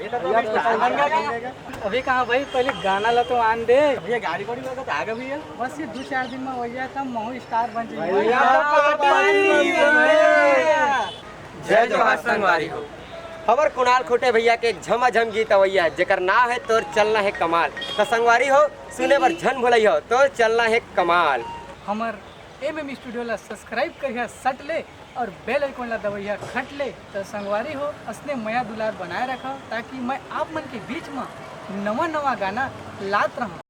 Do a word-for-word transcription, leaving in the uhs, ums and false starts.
अभी कहाँ भाई, पहले गाना ला तो आन दे। भैया गाड़ी वाड़ी लगा तो आगे भैया। बस ये दो चार दिन में हो जाए तब महू स्टार बन जाए। जय जोहार संगवारी हो। हमर कुणाल खुटे भैया के एक झमाझम गीत अवैया, जेकर नाम है तोर चलना है कमाल। तो संगवारी हो, सुने बर झन भुलई हो, तोर चलना है कमाल। हमर एम एम स्टूडियो ला सब्सक्राइब करिहा सट ले और बेल आइकन ला दबइहा खट ले। तो संगवारी हो, असने मया दुलार बनाए रखा, ताकि मैं आप मन के बीच में नवा नवा गाना लात रहूं।